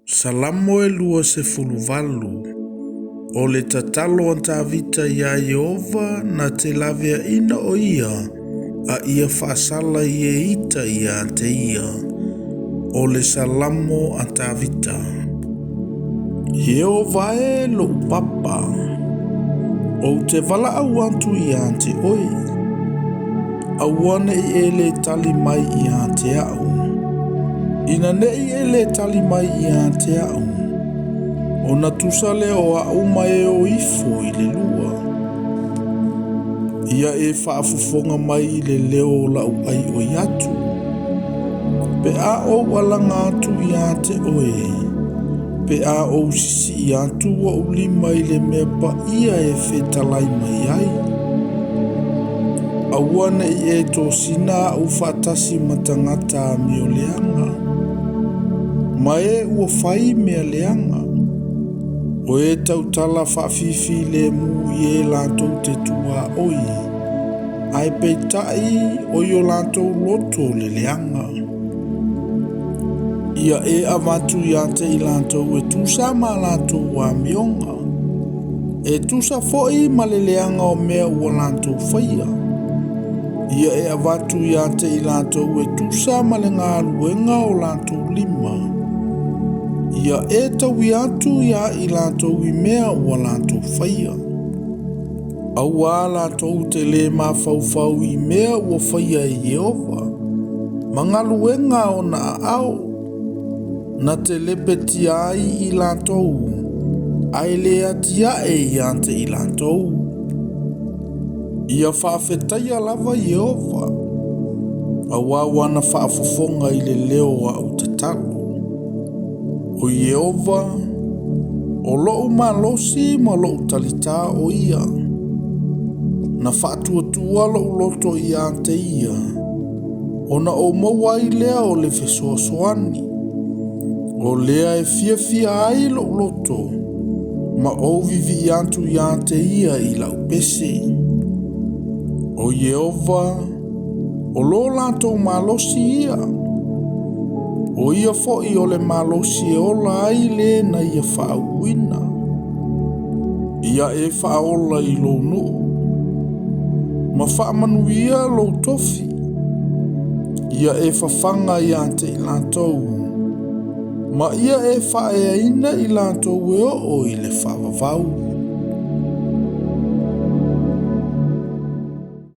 Salamo e 28. O le tatalo a Tavita iā Ieova na te laveaina o ia a ia faasala i e ita ia te ia. O le Salamo a Tavita. Ieova e loʻu papa, ou te valaau atu ia te oe. Aua ne i e lē tali mai ia te aʻu. Ina ne i e lē tali mai ia te aʻu, ona tusa lea o aʻu ma e o ifo i le lua. Ia e faafofoga mai i le leo o laʻu ʻaiʻoi atu, pe a ou alaga atu ia te oe, pe a ou sisii atu oʻu lima i le mea paia e fetalai mai ai. Aua ne i e tosina aʻu faatasi ma tagata amioleaga, ma e ua fai mea leaga, o e tautala faafifilemu i e latou te tuaoi, ae peitai o i o latou loto le leaga. Ia e avatu ia te i latou e tusa ma latou amioga, e tusa foi ma le leaga o mea ua latou faia. Ia e avatu ia te i latou e tusa ma le galuega o latou lima. Ia e taui atu ia i latou i mea ua latou faia. Aua latou te lē mafaufau i mea ua faia e Ieova, ma galuega a ona aao, na te lepetia ai i latou, ae le atiae ia te i latou. Ia faafetaia lava Ieova, auā ua na faafofoga i le leo o aʻu tatalo. O Ieova, o loʻu malosi ma loʻu talitā o ia. Na faatuatua loʻu loto ia te ia, ona ou maua ai lea o le fesoasoani. O lea e fiafia ai loʻu loto, ma ou vivii atu ia te ia i laʻu pese. O Ieova, o lo latou malosi ia. O ia foi o le malosi e ola ai le na ia faauuina. Ia e faaola i lou nuu, ma faamanuia lou tofi. Ia e fafaga ia te i latou, ma ia e faaeaina i latou e oo i le faavavau.